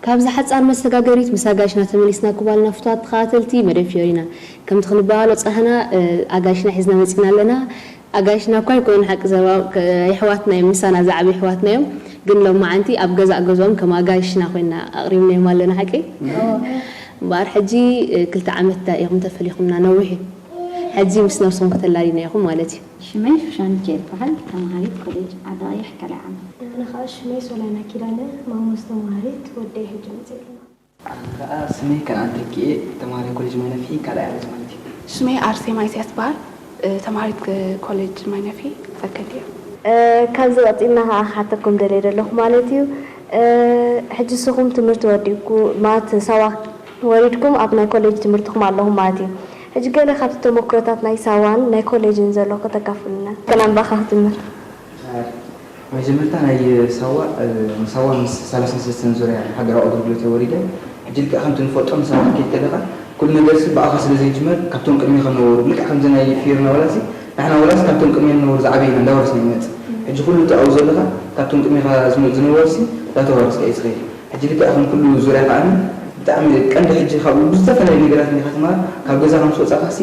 ካብዛ ሓጻር መሰጋገሪት ምስ ኣጋይሽና ተመሊስና ክቡራት ፍቱዋት ተኸታተልቲ መደብ ፊዮሪና። ከምቲ ክንበሃሎ ጸናሕና፣ እ፣ ኣጋይሽና ሒዝና መጺና ኣለና። ኣጋይሽና እኳ ኣይኮነን ሓቂ ዘረባ፣ ክ-፣ ኣሕዋትና እዮም፣ ምሳና ዝዓብዩ ኣሕዋትና እዮም። ግን ሎማዓንቲ ኣብ ገዛእ ገዝኦም ከም ኣጋይሽና ኮይና ኣቕሪብናዮም ኣለና ሓቂ? እምበኣር ሕጂ፣ እ፣ ክልተ ዓመት ዳ ኢኹም ተፈሊኹምና፣ ነዊሕ እዩ። ሕጂ ምስ ነብስኹም ከተላልዩና ኢኹም ማለት እዩ። ሽመይ ሹሻን ጀ ይበሃል። ተምሃሪት ኮሌጅ ዓዲ ቀይሕ ካልኣይ ዓመት። ኣነ ኸዓ ሽመይ ሶልያና ኪዳነ፣ ማሙስ ተምሃሪት ወደይ ሕጂ መጺእ ኣለና። ኣነ ኸዓ ስመይ ከነኣን ተኪኤ፣ ተምሃራይ ኮሌጅ ማይ ነፍሒ ካልኣይ ዓመት ማለት እዩ። ሽመይ ኣርሴማ ኢሳያስ ይበሃል። እ፣ ተምሃሪት ኮ-፣ ኮሌጅ ማይ ነፍሒ ሰከንድ እየ። እ፣ ካብዚ ቀጺልና ኸዓ ክሓተኩም ደልየ ዘለኹ ማለት እዩ። እ፣ ሕጂ ንስኹም ትምህርቲ ወዲእኩ-፣ ማለት ሳዋ ወሪድኩም ኣብ ናይ ኮሌጅ ትምህርትኹም ኣለኹም ማለት እዩ። ሕጂ ገለ ካብቲ ተመክሮታት ናይ ሳዋን ናይ ኮሌጅን ዘሎ ከተካፍሉና። ከናን ባኻ ክትምር። መጀመርታ ናይ ሳዋ፣ እ፣ ንሳዋ ምስ ሰላሳን ሰለስተን ዙርያ ሃገራዊ ኣገልግሎት እየ ወሪደ። ሕጂ ልክዕ ከምቲ ንፈልጦ ንሳዋ ክትከይድ ከለኻ ኩሉ ነገርሲ ብኣኻ ስለ ዘይጅመር ካብቶም ቅድሜኻ ዝነበሩ ልክዕ ከምዚ ናይ ፊዮሪና ዋላሲ ንሕና ዋላሲ ካብቶም ቅድሜ ዝነበሩ ዝዓበይና እንዳወረስና ይመጽእ። ሕጂ ኩሉ እቲ ኣብኡ ዘለኻ ካብቶም ቅድሜኻ ዝመ-፣ ዝነበሩሲ እንዳተዋረስካ እዩ ዝኸይድ። ሕጂ ልክዕ ከም ኩሉ ዙርያ ከኣ ብጣዕሚ ቀንዲ ሕጂ ካብኡ ብዝተፈላለዩ ነገራት እንዲኻ ትመሃር። ካብ ገዛኻ ምስ ወጻእካሲ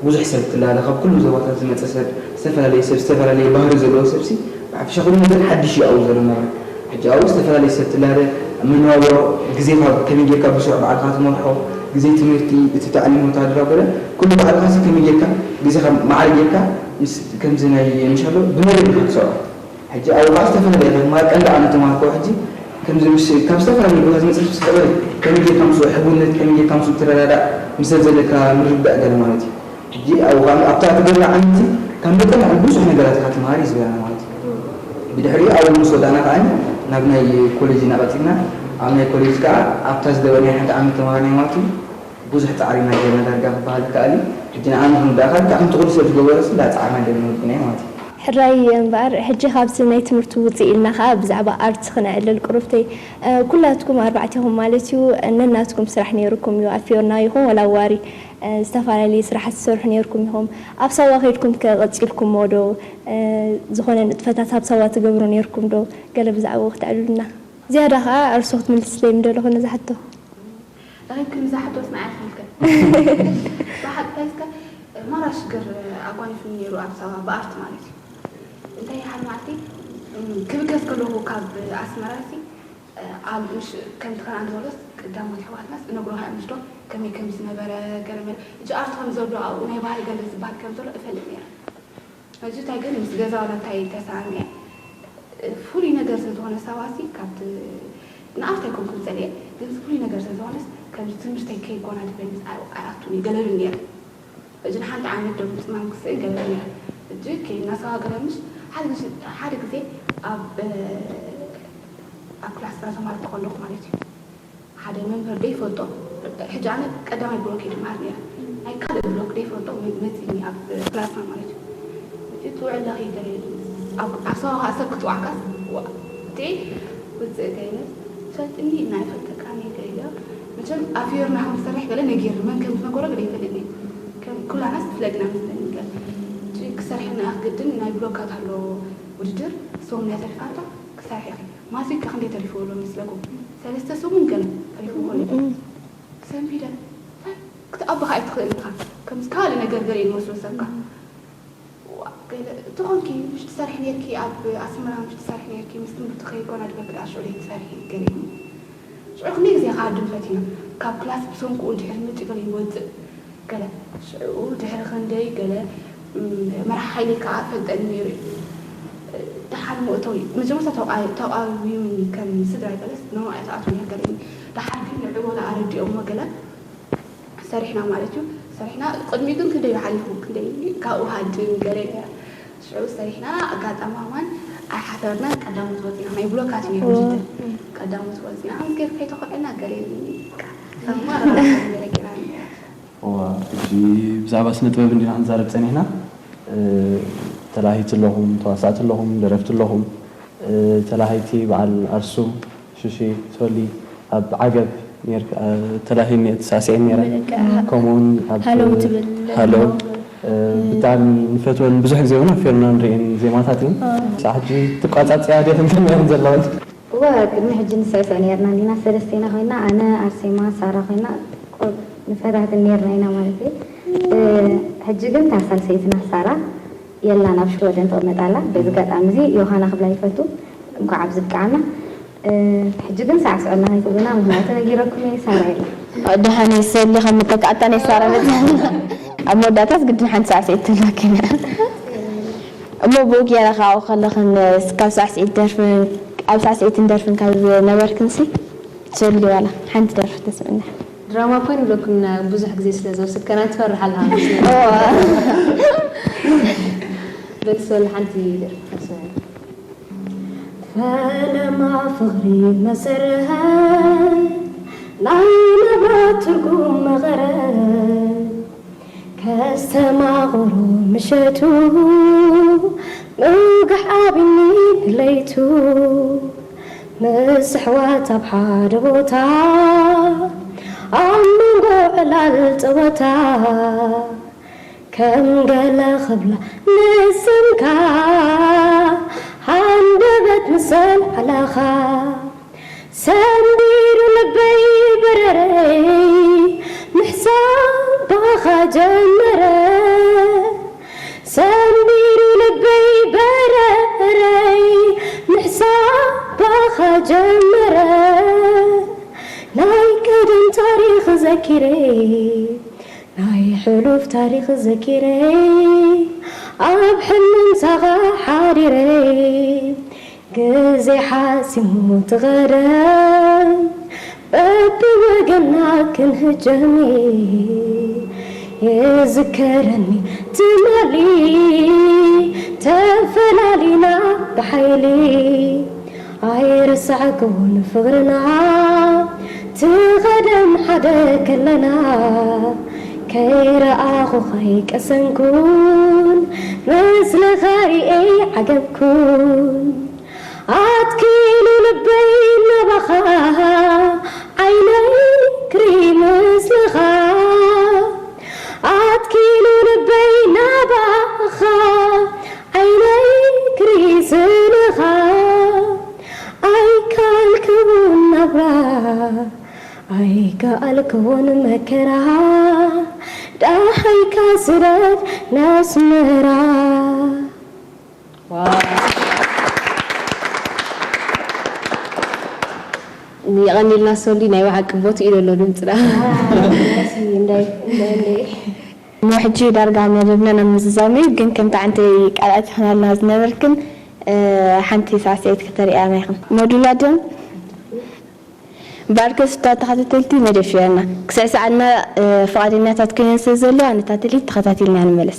ብዙሕ ሰብ ትላለ፣ ካብ ኩሉ ዞባታት ዝመጸ ሰብ፣ ዝተፈላለየ ሰብ፣ ዝተፈላለየ ባህሪ ዘለዎ ሰብሲ ብሓፈሻ ኩሉ ነገር ሓድሽ እዩ ኣብኡ ዘሎ መራ። ሕጂ ኣብኡ ዝተፈላለየ ሰብ ትላለ፣ መነባብሮ ግዜኻ ከመይ ጌርካ ብስሩዕ ባዕልኻ ትመርሖ፣ ግዜ ትምህርቲ፣ እቲ ታዕሊም ወተሃደራዊ ገለ ኩሉ ባዕልኻሲ ከመይ ጌርካ ግዜኻ ማዕረ ጌርካ ምስ ከምዚ ናይ ምሻሎ ብመደብ ኢኻ ትሰርዖ። ሕጂ ኣብኡ ከዓ ዝተፈላለየ ኢኻ ትመሃር። ቀንዲ ኣነ ተምሃርኮ ሕጂ ከምዚ ምስ ካብ ዝተፈላለየ ቦታ ዝመፅእ ምስ ቀበል ከመይ ጌርካ ምስኡ ሕውነት፣ ከመይ ጌርካ ምስኡ ትረዳዳእ፣ ምስ ሰብ ዘለካ ምርድዳእ ገለ ማለት እዩ። ሕጂ ኣብኡ ከዓ ኣብታ ትገብራ ዓመት ካብ መጠን ንላዕሊ ብዙሕ ነገራት ኢኻ ትመሃር እዩ ዝብለና ማለት እዩ። ብድሕሪኡ ኣብኡ ምስ ወዳእና ከዓ ናብ ናይ ኮሌጅ ኢና ቀፂልና። ኣብ ናይ ኮሌጅ ከዓ ኣብታ ዝገበርናዮ ሓንቲ ዓመት ተምሃርና ማለት እዩ። ብዙሕ ጻዕሪ ኢና ጌርና ዳርጋ ክበሃል ይከኣል እዩ። ሕጂ ንዓና ክንወዳእካ ልክዕ ከምቲ ኩሉ ሰብ ዝገበሮ ስለ ጻዕርና ጌርና ወዲእናዮ ማለት እዩ። ሕራይ እምበኣር፣ ሕጂ ካብዚ ናይ ትምህርቲ ውጽእ ኢልና ከኣ ብዛዕባ ኣርት ክነዕልል ቁሩብተይ። እ፣ ኩላትኩም ኣርባዕቴኹም ማለት እዩ፣ ነናትኩም ስራሕ ነይሩኩም እዩ፣ ኣብ ፊዮርና ይኹን ወላ ኣብ ዋሪ፣ እ፣ ዝተፈላለየ ስራሓት ትሰርሑ ነይርኩም ኢኹም። ኣብ ሳዋ ከይድኩም ከ ቀጺልኩሞ ዶ? እ፣ ዝኾነ ንጥፈታት ኣብ ሳዋ ትገብሩ ነይርኩም ዶ? ገለ ብዛዕባኡ ክተዕልሉና። ዝያዳ ከኣ ኣርሶ ክትምልስለይ ምደለኹ ነዛ ሕቶ። ረኺብክኒ እዛ ሕቶስ ንዓይ ኣይኮንክን። ብሓቂ እንታይ እስከ ማራ ሽግር ኣጓኒፉኒ ነይሩ ኣብ ሳዋ ብኣርት ማለት እዩ። እንታይ ሓደ መዓልቲ፣ እም፣ ክብገስ ከለኹ ካብ ኣስመራ ሲ፣ ኣብ ምሽ-፣ ከምቲ ከነኣን ዝበሎስ ቀዳሞት ኣሕዋትናስ እነግሮኻ እዮም፣ ምሽ ዶ ከመይ ከም ዝነበረ ገለ መለ። ሕጂ ኣርት ከም ዘሎ ኣብኡ ናይ ባህሊ ገለ ዝበሃል ከም ዘሎ እፈልጥ ነይረ። ሕጂ እንታይ ግን ምስ ገዛ ዋላ እንታይ ተሰኣነ፣ ፍሉይ ነገር ስለ ዝኾነ ሳዋሲ ካብቲ ንኣርት ኣይኮንኩን ጸልኤ፣ ግን ፍሉይ ነገር ስለ ዝኾነስ ከምዚ ትምህርተይ ከይጎናድፈኒ ኣይኣቱን ይገለሉ ነይረ። ሕጂ ንሓንቲ ዓመት ደሞ ጽማም ክስእን ገለሉ ነይረ። ሕጂ ከይድና ሳዋ ገለ ምሽ ሓደ ግዜ፣ ሓደ ግዜ ኣብ፣ ኣብ ክላስና ተማርኩ ከለኹ ማለት እዩ። ሓደ መምህር ደይፈልጦ፣ ሕጂ ኣነ ቀዳማይ ብሎክ እየ ዝመሃር ነይረ። ናይ ካልእ ብሎክ ደይፈልጦ መ-፣ መጺእኒ ኣብ ክላስና ማለት እዩ። እቲ ውዕል ለኺ ገለ ኣብ፣ ኣብ ሳዋ ኸኣ ሰብ ክጽዋዕካስ፣ ዋ፣ እቲ ውጽእ ገይረ፣ ትፈልጥኒ እና ይፈልጠካ እየ ገለ። መቸም ኣብ ፊዮርና ከም ዝሰርሕ ገለ ነጊርኒ፣ መን ከም ዝነገሮ ገለ ይፈልጥኒ። ከም ኩላናስ ትፍለጥና መስለኒ ገለ። እቲ ክሰርሕ እና ግድን ናይ ብሎካት ኣሎ ውድድር፣ ሰሙን እያ ተሪፋቶ፣ ክሰርሕ ኢኺ። ማትሪክ ከ ክንደይ ተሪፍዎ ኣሎ መስለኩም? ሰለስተ ሰሙን ገለ ተሪፍዎ ኣሎ። እም። ሰንቢደ። እንታይ? ክትኣቢ ከኣ ኣይትኽእልን ኢኻ። ከምዚ ካልእ ነገር ገለ እዩ ዝመስሎ ሰብካ። እም። ዋ፣ ገለ እንተኾንኪ ምሽ ትሰርሒ ኔርኪ፣ ኣብ ኣስመራ ምሽ ትሰርሒ ኔርኪ፣ ምስ ትምህርቲ ከይኮና ድበክ ደኣ ሽዑ ደይ ትሰርሒ ገለ እዩ። ሽዑ ክንደይ ግዜ ከኣ ድም ፈቲና። ካብ ክላስ ብሰንክኡ እንድሕር ምጭ ገለ ይወጽእ። ገለ ሽዑ ድሕሪ ክንደይ ገለ፣ እም፣ መራሒ ሓይሊ ከኣ ፈልጠኒ ነይሩ እዩ። ደሓን መእተዊ መጀመርታ ተቃ-፣ ተቃዊሙኒ ከም ስድራይ ገለስ ንዕኡ ኣይተኣትዉን እያ ገለኒ። ደሓር ግን ንዕኡ ወላ ኣረዲኦሞ ገለ ሰሪሕና ማለት እዩ። ሰሪሕና ቅድሚኡ ግን ክንደይ እዩ ሓሊፉ፣ ክንደይ ካብኡ ሃድም ገለ ነይረ። ሽዑ ሰሪሕና ኣጋጣሚ ከማን ኣይሓፈርናን ቀዳሞት ወፂና፣ ናይ ብሎካት እዩ ነይሩ ውድድር። ቀዳሞት ወፂና ምስ ገይሩ ከይተኾነና ገለ ኢሉኒ። በቃ፣ ሰማ ረኪብና ነይረ። እዋ፣ ሕጂ ብዛዕባ ስነ ጥበብ እንዲና ክንዛረብ ጸኒሕና። እ፣ ተላሂቲ ኣለኹም፣ ተዋሳእቲ ኣለኹም፣ ደረፍቲ ኣለኹም። እ፣ ተላሂቲ በዓል ኣርሱ፣ ሽሺ፣ ሶሊ፣ ኣብ ዓገብ፣ ነርካ ተላሂኒ እቲ ሳዕስዒ ነረ ከምኡውን ኣብ ሃለው ትብል ሃለው ብጣዕሚ ንፈትወን ብዙሕ ግዜ እውን ኣፊርና ንርእን ዜማታት እየን። ሳዕ ሕጂ ትቋጻጽያ ድየን ከመየን ዘለወን? እወ ቅድሚ ሕጂ ንስዕስዕ ነርና እንዲና ሰለስቴና ኮይና ኣነ ኣርሴማ ሳራ ኮይና ንፈታትን ነርና ኢና ማለት እዩ። ሕጂ ግን ታሳልሰይትና ሳራ የላን ኣብ ሽወደን ተቐመጣ ኣላ። በዚ ኣጋጣሚ እዚ ዮሃና ክብላ ይፈቱ እንኳዕ ኣብዚ ብቅዓና። ሕጂ ግን ሳዕስዑልና ከይትብሉና ምክንያቱ ነጊረኩም እየ ሳራ የላ። ደሓን ሰሊ ከም መተካእታ ናይ ሳራ መፅና ኣብ መወዳእታስ ግድን ሓንቲ ሳዕስዒት ትብለኪና እሞ ብኡ ገይረ ካብኡ ከለኽን ካብ ሳዕስዒት ደርፍን ኣብ ሳዕስዒትን ደርፍን ካብ ነበርክንሲ ሰሊ ዋላ ሓንቲ ደርፊ ተስምዕና። ድራማ እኮ ንብለኩም ኢና ብዙሕ ግዜ ስለ ዝወስድ ከና ትፈርሕ ኣለኻ መስለኒ። በል ሶል ሓንቲ ደርፊ ተስምዕና። ፈለማ ፍቕሪ መሰረት ናይ ንብረት ትርጉም መቐረት ከስተማቕሮ ምሸቱ ምውጋሕ ኣቢኒ ንለይቱ ምስ ኣሕዋት ኣብ ሓደ ቦታ ኣብ መንጎ ዕላል ጸወታ ከም ገለ ክብላ ንስምካ ሃንደበት ምሰል ዓላኻ ሰንቢሩ ልበይ በረረይ ምሕሳብ ባኻ ጀመረ ሰንቢሩ ልበይ በረረይ ምሕሳብ ባኻ ጀመረ ናይ ቀደም ታሪኽ ዘኪረ ናይ ሕሉፍ ታሪኽ ዘኪረ ኣብ ሕልሚ ምሳኻ ሓዲረ ግዜ ሓሲሙ ትቐደም በብወገና ክንህጀሚ ይዝከረኒ ትማሊ ተፈላሊና ብሓይሊ ኣይረሳዕክዎን ፍቕርና ትቐደም ሓደ ከለና ከይረኣኹኻ ይቀሰንኩን ምስልኻ ሪኤ ዓገብኩን ኣትኪሉ ልበይ ናባኻ ዓይነይ ክሪ ምስልኻ ኣትኪሉ ልበይ ናባኻ ዓይነይ ክሪ ስእልኻ ኣይከኣልክዎን ናብራ ኣይከኣልክዎን መከራ ደሓይካ ስደት ነስመራ። የቐኒልና ሶሊ ናይ ብሓቂ ቦትኡ እዩ ዘሎ ድምፅና። ሕጂ ዳርጋ መደብና ናብ ምዝዛም እዩ ግን ከምቲ ዓንተይ ቃል ኣቲኽናልና ዝነበርክን ሓንቲ ሳዕስዒት ከተርእያና ኢኽን ሞዱላ ደም ባርከስ እታ ተኸታተልቲ መደብ ሽወና ክስዕስዓልና ፍቓደኛታት ኮይነን ስለ ዘለዋ ነታ ትልሂት ተኸታቲልና ንመለስ።